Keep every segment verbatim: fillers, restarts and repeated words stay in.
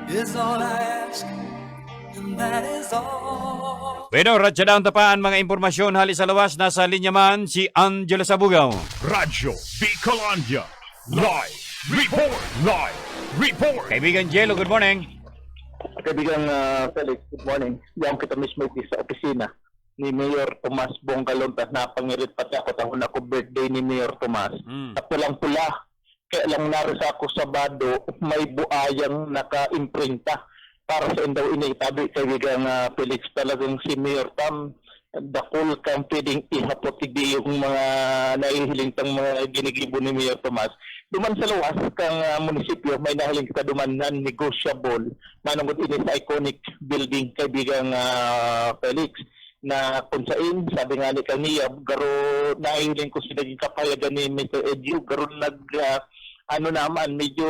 is all I ask, and that is all. Bueno, ratsadahon ta pa an mga impormasyon hali sa lawas. Nasa linya man si Angelo Sabugaw. Radyo Bicolandia. Live report. Live report. Kaibigan Jello, good morning. Kaibigan, ah, Felix, good morning. Diyan kita mismo sa opisina ni Mayor Tomas Bongalonta. Napangirit pati ako, tahon ako birthday ni Mayor Tomas. Mm. At pulang-pula, kaya lang narasa ako Sabado, may buayang naka-imprinta. Para sa indaw ini, tabi, kaibigan, ah, Felix, talagang si Mayor Tam, dakul kang pwedeng ihapot, hindi yung mga nahihiling tang mga ginigibo ni Mayor Tomas. Duman sa luwas kang, ah, munisipyo, may nahiling kita duman na negosyable. Manungod ini sa iconic building, kaibigan, ah, Felix, na kung sain, sabi nga ni kaniya, garo nahihiling ko si naging kapayagan ni Mister Edu, garo nag, ah, ano naman, medyo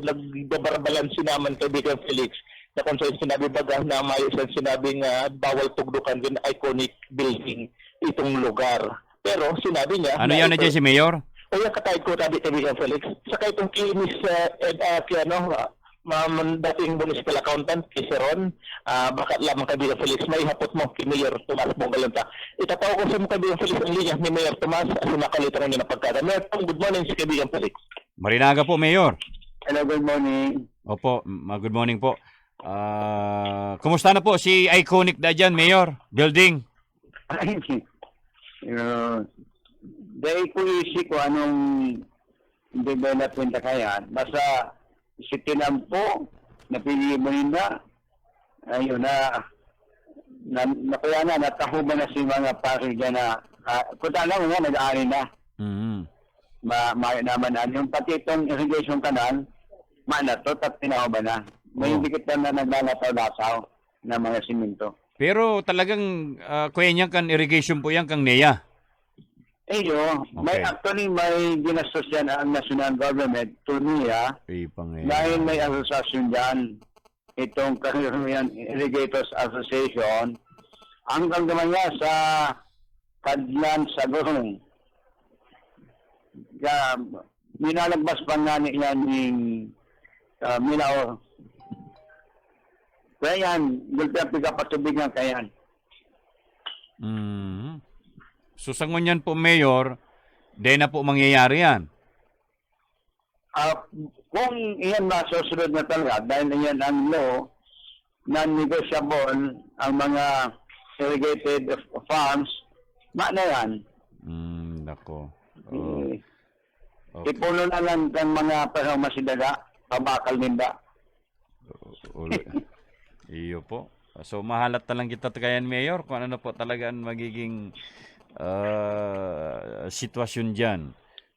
nagbabarbalansi naman, kaibigan Felix, na kung sain sinabi baga na mayo siyang sinabing, ah, bawal tugdukan din iconic building itong lugar. Pero sinabi niya Ano na yan na ito dyan si Mayor? O yan, katahid ko, tabi, kaibigan Felix. Saka itong kay Miss, ah, Ed, ah, kay ano, ah, ma'am, dating municipal accountant, kay Seron, ah, baka lamang, kaibigan Felix, may hapot mo kay Mayor Tomas Bongalonta. Itatao ko sa mga kaibigan Felix ang linya ni Mayor Tomas, at sumakali ito ngayon ang pagkada. Mayor Tom, good morning sa kaibigan Felix. Marinaga po, Mayor. Hello, good morning. Opo, ma-, good morning po. Ah, kumusta na po si iconic da dyan, Mayor? Building? Ay, uh, dahil ko isip ko anong development na kaya. Basta si Tinampo, napili mo ninda. Ayun na, na, na kaya na, natahuban na si mga pari dyan na, ah, kung tanaw nga, nag-aari na. Mm. Ma-, ma-, naman, ah, yung pati itong irrigation canal, mana to, tap tinahuban na. May Oh. dikit lang na naglalataw-lataw na mga simento. Pero talagang, ah, kuya niya kan irrigation po yan, kang NEA? Iyo, may Okay. actually, may ginastos yan ang national government to NEA Ay, pang-, dahil may asosasyon dyan. Itong Kahiruyan Irrigators Association, hanggang naman nga sa Kadlan sa Gurong. Kaya, minalagbas pa nga ni yan ning, ah, Milao. Kaya yan, gulpi ang pagkapatubig nga kaya yan. Mm. So, sa ngunyan po, Mayor, di na po mangyayari yan? Ah, kung iyan masusunod na talaga, dahil iyan ang law, non-negotiable ang mga irrigated farms, ma na yan. Mm, nako. Oh. Eh, Okay. ipuno na lang ang mga panahon masidaga, pabakal ninda. Ul-, iyo po. So, mahalat na lang kita kayan, Mayor, kung ano na po talaga ang magiging, ah, sitwasyon diyan.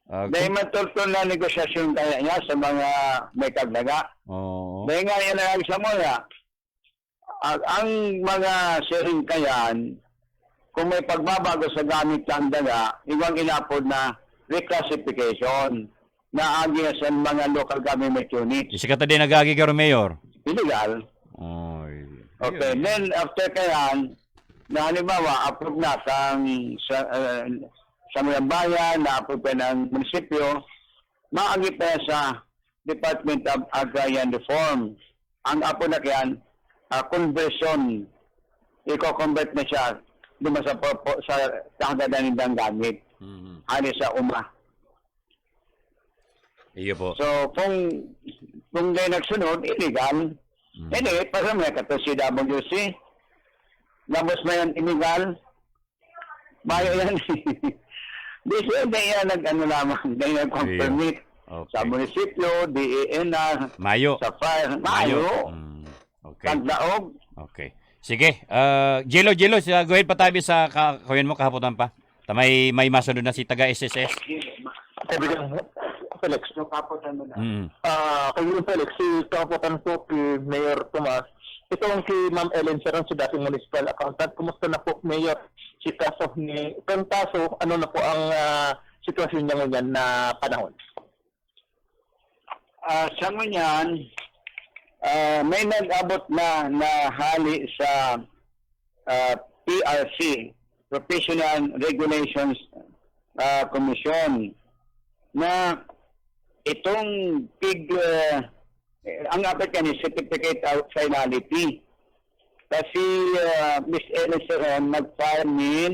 Ah, Dahil kung matultol na negosasyon kaya niya sa mga may kagdaga. Oo. Dahil nga yan ang sa mga, ang, ang mga siring kayan, kung may pagbabago sa gamit ng daga, iwang inapod na reclassification na agi sa mga local government units. Isi ka ta din nagagi, garo, Mayor? Illegal. Oy. Okay, Ayun. then after kayan, na halimbawa, approve na kang sa, ah, sa mga bayan, na-approve ka ng munisipyo, maagi pa yan sa Department of Agrarian Reform. Ang apo na kayan, ah, conversion. Iko-convert na siya duman sa purpo-, sa kahagadan nindang gamit. Mhm. Hali sa uma. Iyo po. So, kung, kung di nagsunod, illegal. Mm. Anyway, para may kato si W C. Gabos na yan, illegal. Mayo yan. Di siya, di yan nag-ano lamang, di nag-confirmit. Iyo. Okay. Sa munisipyo, D E N R, Mayo. sa fire. Mayo. Mayo. Mm. Okay. Pagdaog. Okay. Sige, ah, Jello, Jello, sa, go ahead, patabi sa ka-, kuyan mo, kahapotan pa. Ta may, may masunod na si taga S S S. Kaibigan Felix. Mm. Ah, Kaibigan Felix, si kahapotan po kay Mayor Tomas, itong kay Ma'am Ellen Saron, si dating municipal accountant, kumusta na po, Mayor, si kaso ni, itong kaso, ano na po ang, ah, sitwasyon niya ngunyan na panahon? Ah, sa ngunyan, ah, may nag-abot na, na hali sa, ah, P R C, Professional Regulations, ah, Commission, na itong pig, ah, Eh, ang dapat yan is certificate of finality. Kasi, ah, Miss Ellen Seron nag-file nin,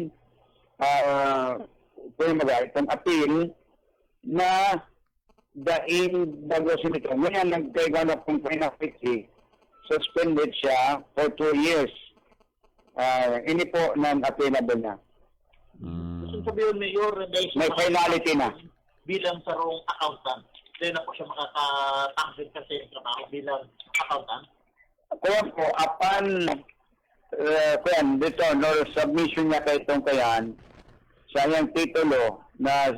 ah, kung baga, itong appeal na daing bago sinito. Ngayon, nagkaigwa na pong finality, suspended siya for two years. Ah, ini po non-appealable na. Mm. Gusto sabihin, Mayor, dahil sa May mga finality na. Bilang sarong accountant, dahil na po siya makakatanggal kasi ng trabaho bilang accountant. Kaya po, apan, uh, kuyan, dito, no, submission niya kay itong kayan, sa iyang titulo na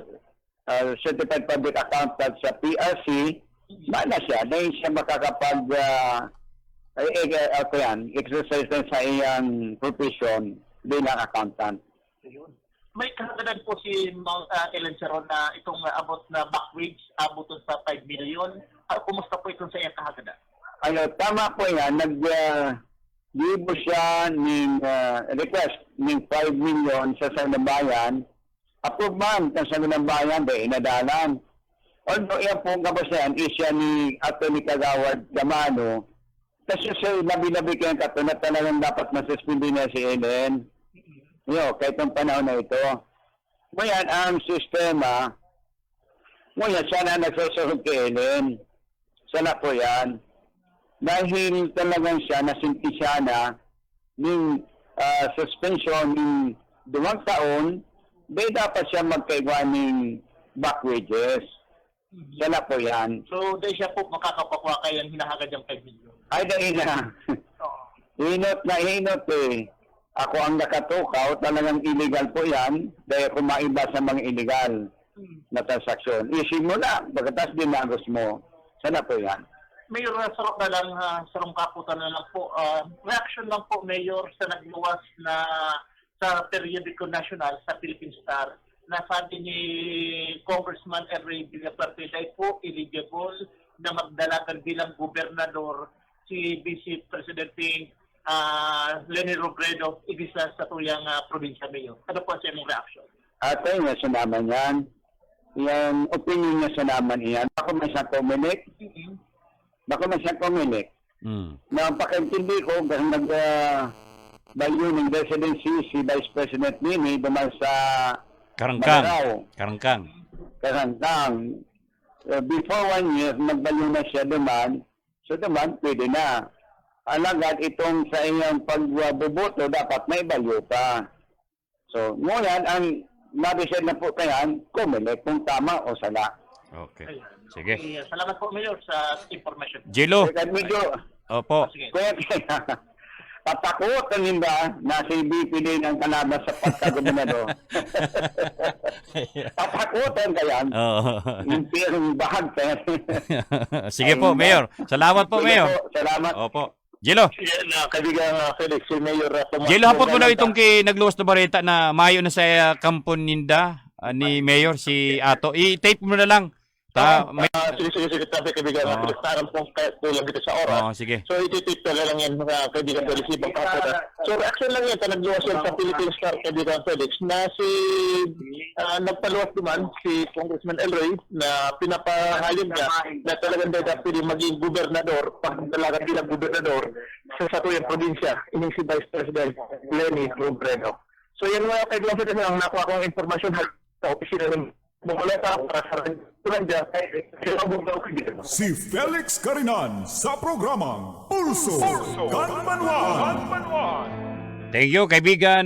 ah, Certified Public Accountant sa P R C, mana siya, na siya makakapag, ah, eh, eh, ah, kuyan, exercise na sa iyang profession bilang accountant. Ayun. May kahagadan po si Ma'am uh, Ellen Seron na itong uh, abot na back wage, abot sa five million. Ah, kumusta po itong sa iyang kahagadan? Ano, tama po yan, nag, ah, gibo siya ning ah, request ning five million sa Sangguniang Bayan. Approve man kan Sangguniang Bayan, dai inadalan. Although iyan pong kabasayan, isya ni Attorney Kagawad Gamano, kasi siya labi-labi kaya kato na talagang dapat masuspindi na si Ellen. Yo, kahit ang panahon na ito. Ngayon, ang sistema, ngayon, siya na nagsusunod kay Ellen. Sana po yan. Dahil talagang siya nasintisya na ning ah, suspension ning duwang taon, dai dapat siya magkaigwa ning back wages. Sana po yan. So, dahil siya po makakapagwa kaya ang hinahagad yung five million. Ay, dai na. Oo. Hinot na hinot eh. Ako ang nakatukaw, talagang illegal po yan. Dahil ako maiba sa mga illegal Hmm. na transaksyon. Isin mo na, pagkatas dinagos mo. Sana po yan. Mayor, uh, sarap na lang, uh, sarong kaputan na lang po. Uh, reaction lang po, Mayor, sa nagluwas na sa periodiko nasyonal sa Philippine Star na sabi ni Congressman Ray Villafuerte, dai po eligible na magdalagan bilang gobernador si Vice Presidente ah, Leni Robredo igisa sa tuyang ah, probinsya, Mayor. Ano po ang inyong reaction? Ato nga sa naman yan. Yung opinion niya sa naman iyan. Ako may sa Comelec. Mhm. Ako may sa Comelec. Mm. Na ang pakaintindi ko, kasi nag uh, value ng residency si Vice President Nini duman sa Karangkang. Magarao, Karangkang. Karangkang. Uh, before one year, nagvalue na siya duman. So duman, pwede na. Alagad itong sa iyang pagboboto, dapat may value pa. So, ngunyan, ang ma-decide na po kayan, Comelec kung tama o sala. Okay. Ayan. Sige. Okay, salamat po, Mayor, sa information. Jilo. Kaya medyo, Opo. Sige. kaya, patakutan ninda na si B P din ang kalaban sa pagkagobernador. Patakutan kayan. Oo. Yung pirang bahag kayan. Sige po, Mayor. Salamat po, Sige Mayor. po, salamat. Opo. Jilo. Na kaibigan uh, Felix, si Mayor uh, Tomas Jilo, hapot mo na Buganda. Itong kinagluwas na bareta na mayo na sa ah, kampo ninda ah, ni Mayor si Ato. I-tape mo na lang. Ta, may, Ah, sige, sige, sige, sabi kaibigan, Oo. uh, Felix, aram kong kulang kita sa oras. oh, sige. So, ititip ko na lang yan, mga kaibigan, Felix, ibang kapo na. So, reaction lang yan, sa nagluwas yan sa Philippine Star, kaibigan Felix, na si, ah, nagpaluwas naman si Congressman El Rey na pinapahayag niya na talagang dapat pwede maging gobernador, pagdalagan bilang gobernador sa satuyang probinsya, ining si Vice President Leni Robredo. So, yan mga kaibigan Felix, ang nakuha kong impormasyon sa opisina ng Bumuleta para sa Radyo Kulandia, kay Sir Abong Daw Kagina. Si Felix Carinan sa programang Pulso kan Banwaan. Thank you, kaibigan.